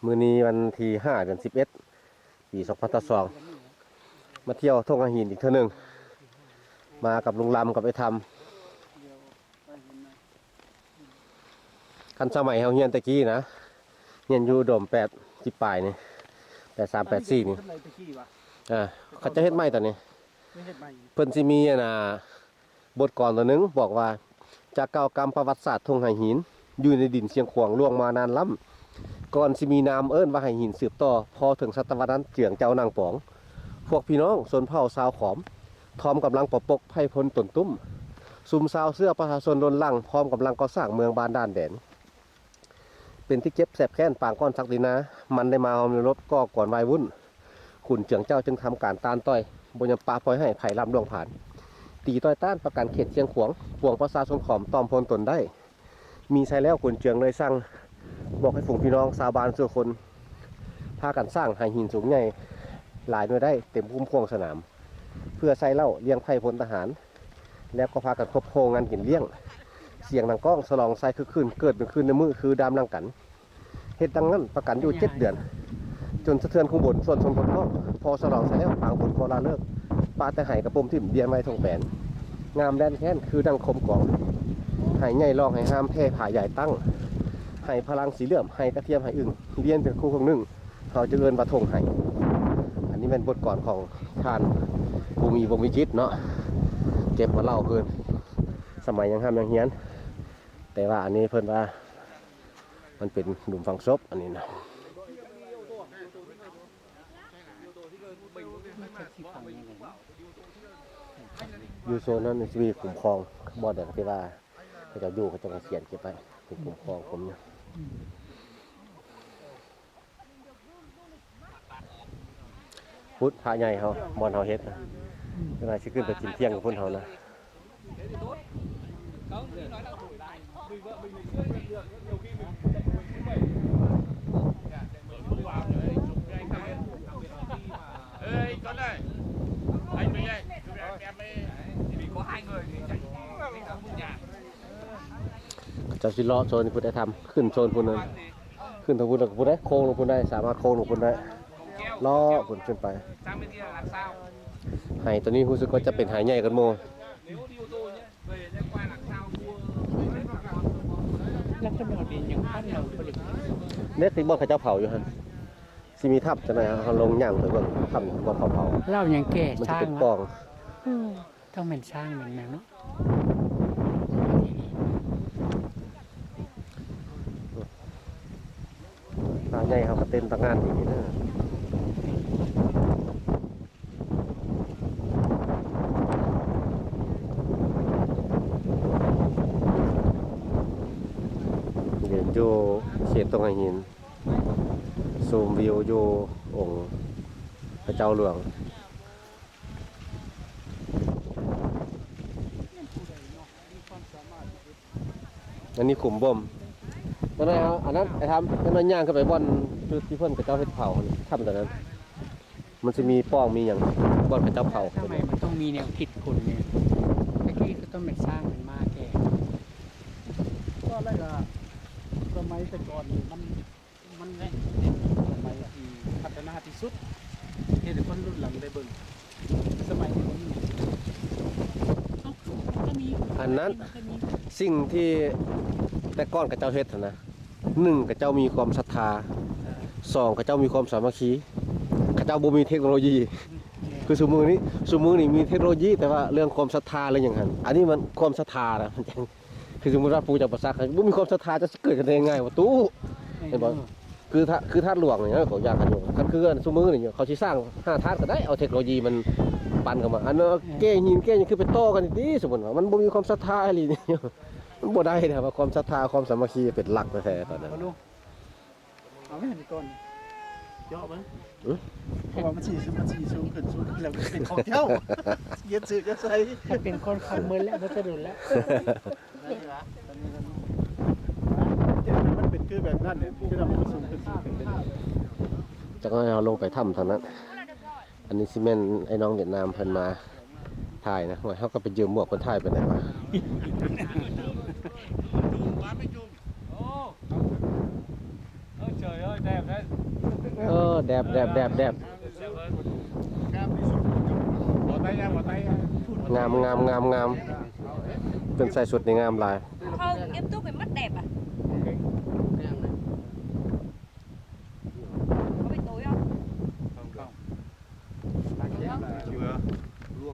ມື້ນີ້ວັນທີຫ້າ ເດືອນສິບເອັດ ປີສອງພັນຊາວສອງ ມາທ່ຽວທົ່ງຫາຫີນອີກເທື່ອໜຶ່ງ ມາກັບລຸງລຳກັບໄອ້ທຳ. ຄັນສະໄໝເຮົາຮຽນແຕ່ກີ້ນະ ຮຽນຢູ່ອຸດົມແປດສິບປາຍນີ້ ແປດສາມ ແປດສີ່ນີ້ ເຂົາເຈົ້າເຮັດໃໝ່ຕອນນີ້ ເພິ່ນຊິມີອັນນ່າ ບົດກອນຕົວໜຶ່ງບອກວ່າ ຈາກເກົ່າກຳປະຫວັດສາດທົ່ງຫາຫີນ ຢູ່ໃນດິນຊຽງຂວາງລ່ວງມານານລ້ຳ ກ່ອນຊິມີນາມເອີ້ນວ່າຫາຫີນສືບຕໍ່ ພໍເຖິງສະຕະວັດນັ້ນເຈືອງເຈົ້ານາງປອງ ພວກພີ່ນ້ອງຊົນເຜົ່າຊາວຂອມ ທອມກຳລັງປະປົກໄພ່ພົນຕົນຕຸ້ມ ຊຸມຊາວເຊື້ອປະຊາຊົນລົນຫຼັງ ພ້ອມກຳລັງກໍ່ສ້າງເມືອງບ້ານດ່ານແດນ. ເປັນທີ່ເຈັບແສບແຄ້ນປາງກ້ອນສັກດິນນາ ມັນໄດ້ມາຮອມລວມລົບກໍ່ກວນວາຍວຸ້ນ ຂຸນເຈືອງເຈົ້າຈຶ່ງທຳການຕ້ານຕ້ອຍ ບໍ່ຍອມປະປ່ອຍໃຫ້ໄພລ້ຳລ່ວງຜ່ານ ຕີຕ້ອຍຕ້ານປະກັນເຂດຊຽງຂວາງ ປວງປະຊາຊົນຂອມຕ້ອມພົນຕົນໄດ້. ມີໄຊແລ້ວ ຂຸນເຈືອງເລີຍສັ່ງບອກໃຫ້ຝູງພີ່ນ້ອງຊາວບ້ານສູ່ຄົນ ພາກັນສ້າງຫາຫີນສູງໃຫຍ່ຫຼາຍໜ່ວຍໄດ້ເຕັມຄຸ້ມຂວາງສະໜາມ ເພື່ອໃສ່ເຫຼົ້າລ້ຽງໄພ່ພົນທະຫານ ແລ້ວກໍພາກັນຄົບໂຮງງານກິນລ້ຽງ ສຽງດັງກ້ອງສະຫຼອງໄຊຄຶກຄື້ນ ເກີດເປັນຄືນໃນມື້ຄືດາມຫຼັງກັນ ເຮັດດັ່ງນັ້ນປະກັນຢູ່ເຈັດເດືອນ ຈົນສະເທືອນຂຸງບົນສ່ວນຊົນຄົນທ້ອງ. ພໍສະຫຼອງໃສ່ແລ້ວ ປາງບຸນກໍລາເລີກ ປະແຕ່ໄຫກະປຸ້ມຖິ້ມ ລຽນໄວ້ທົ່ງແປນ ງາມແລ່ນແຄ້ນຄືດັ່ງຄົມກອງ ໄຫໃຫຍ່ລອງໄຫຫ້າມແຜ່ຜາຢາຍຕັ້ງ ໄຫພະລັງສີເຫຼື້ອມ ໄຫກະທຽມໄຫອຶ່ງ ລຽນເປັນຄູ່ເຄິ່ງໜຶ່ງ ເຮົາຈະເອີ້ນວ່າທົ່ງໄຫ. ອັນນີ້ແມ່ນບົດກອນຂອງທ່ານ ພູມີ ວົງວິຈິດເນາະ ເກັບມາເລົ່າຄືນ ສະໄໝຍັງຮ່ຳຍັງຮຽນ ແຕ່ວ່າອັນນີ້ເພິ່ນວ່າມັນເປັນຫຼຸມຝັງສົບ ອັນນີ້ນະ. ຢູ່ໂຊນນັ້ນຊິມີຂຸມຄອງ ບ່ອນໃດທີ່ວ່າເຂົາເຈົ້າຢູ່ ເຂົາເຈົ້າກໍຂຽນເກັບໄວ້ ເປັນຂຸມຄອງຂຸມຫຍັງ. ພຸ້ນພະໃຫຍ່ເຮົາ ບ່ອນເຮົາເຮັດນະ ອືມ ຈັ່ງໃດຊິຂຶ້ນໄປກິນທ່ຽງກັບພຸ້ນເຮົານະ. ເຂົາເຈົ້າຊິເລາະໂຊນພຸ້ນໄດ້ທຳ ຂຶ້ນໂຊນພຸ້ນນັ້ນ ຂຶ້ນທາງພຸ້ນ ແລ້ວກໍພຸ້ນໄດ້ໂຄ້ງລົງພຸ້ນໄດ້ ສາມາດໂຄ້ງລົງພຸ້ນໄດ້ ເລາະພຸ້ນຂຶ້ນໄປ. ໄຫຕົວນີ້ຮູ້ສຶກວ່າຈະເປັນໄຫໃຫຍ່ກວ່າໝູ່. ແລ້ວເພິ່ນເອົາດິນຫຍັງປັ້ນເອົາບໍ່ໄດ້ ເດັກທີ່ບ່ອນເຂົາເຈົ້າເຜົາຢູ່ຫັ້ນ ຊິມີຖ້ຳຈັກໜ້ອຍ ເຮົາລົງຍ່າງໄປເບິ່ງຖ້ຳບ່ອນເຂົາເຜົາ ລາວຍັງແກ່ ມັນຊິເປັນປ່ອງ ເອີ ຕ້ອງແມ່ນຊ້າງແມ່ນຫຍັງເນາະ. ພະໃຫຍ່ເຮົາກໍເຕັມຕະງານດີເດີ ຢືນຢູ່ເຂດທົ່ງຫາຫີນ ຊົມວິວຢູ່ອົງພະເຈົ້າຫຼວງ. ອັນນີ້ຂຸມບົ່ມ ຕອນນັ້ນເຮົາ ອັນນັ້ນໄອ້ທຳ ຕອນນັ້ນຍ່າງຂຶ້ນໄປບ່ອນຈຸດທີ່ເພິ່ນເຂົາເຈົ້າເຮັດເຜົາຫັ້ນ ຖ້ຳຕອນນັ້ນ ມັນຊິມີປ່ອງມີຫຍັງ ບ່ອນເຂົາເຈົ້າເຜົາ. ສະໄໝມັນຕ້ອງມີແນວຄິດຄົນນີ້ ແຕ່ກີ້ກໍຕ້ອງແມ່ນສ້າງເປັນມ້າແກ່ ກໍແລ້ວກໍສະໄໝແຕ່ກ່ອນນີ້ມັນ ມັນແມ່ນເປັນສະໄໝທີ່ພັດທະນາທີ່ສຸດ ເຮັດໃຫ້ຄົນລຸ້ນຫຼັງໄດ້ເບິ່ງ ສະໄໝທີ່ບໍ່ມີຫຍັງ ເອົ້າ ມັນກໍມີ ອັນນັ້ນ ມັນກໍມີ ສິ່ງທີ່ແຕ່ກ່ອນເຂົາເຈົ້າເຮັດຫັ້ນນະ ໜຶ່ງ ເຂົາເຈົ້າມີຄວາມສັດທາ ສອງ ເຂົາເຈົ້າມີຄວາມສາມັກຄີ ເຂົາເຈົ້າບໍ່ມີເທັກໂນໂລຢີ ຄືຊຸມື້ນີ້ ຊຸມື້ນີ້ມີເທັກໂນໂລຢີ ແຕ່ວ່າເລື່ອງຄວາມສັດທາ ເລື່ອງຫຍັງຫັ້ນ ອັນນີ້ມັນຄວາມສັດທານະ ຄືສົມມຸດວ່າປູເຈົ້າປາສັກບໍ່ມີຄວາມສັດທາ ຈະເກີດຂຶ້ນໄດ້ງ່າຍບໍ່ຕູ້ ແມ່ນບໍ່? ຄືທາດ ຄືທາດຫຼວງນີ້ເນາະ ຂອງຢາກະໂຍ ຄັນຄືອັນຊຸມື້ນີ້ເຂົາຊິສ້າງຫ້າທາດກໍໄດ້ ເອົາເທັກໂນໂລຢີມັນປັ່ນເຂົ້າມາ ອັນນັ້ນແກ່ຫີນແກ່ຫຍັງຄືໄປຕໍ່ກັນຕິ ສົມມຸດວ່າມັນບໍ່ມີຄວາມສັດທາອີ່ຫຼີນີ້ ມັນບໍ່ໄດ້ນະ ວ່າຄວາມສັດທາ ຄວາມສາມັກຄີເປັນຫຼັກແທ້ໆ ຕອນນັ້ນ. ເອົາແມ່ນກ່ອນ ເຈາະເບິ່ງ ອື ເພາະວ່າມັນຊິ ມັນຊິສູງຂຶ້ນ ສູງຂຶ້ນແລ້ວເປັນຂອງເຈົ້າ ເຮັດຊື່ຈະໃສ່ ມັນເປັນຄອນຄຳເມີແລ້ວ ບໍ່ສະດຸນແລ້ວ ມັນເປັນຄືແບບນັ້ນນີ້ ຄືນຳມັນສູງຂຶ້ນ ສູງຂຶ້ນ ຈັກໜ້ອຍເຮົາລົງໄປຖ້ຳທາງນັ້ນ ອັນນີ້ຊິແມ່ນໄອ້ນ້ອງຫວຽດນາມເພິ່ນມາຖ່າຍນະ ໂອ້ຍ ເຮົາກໍໄປຢືມໝວກເພິ່ນຖ່າຍໄປໄດ້ຫວາ. ເອີ ແດບ ແດບ ແດບ ແດບ ງາມ ງາມ ງາມ ງາມ ເພິ່ນໃສ່ຊຸດນີ້ງາມຫຼາຍ.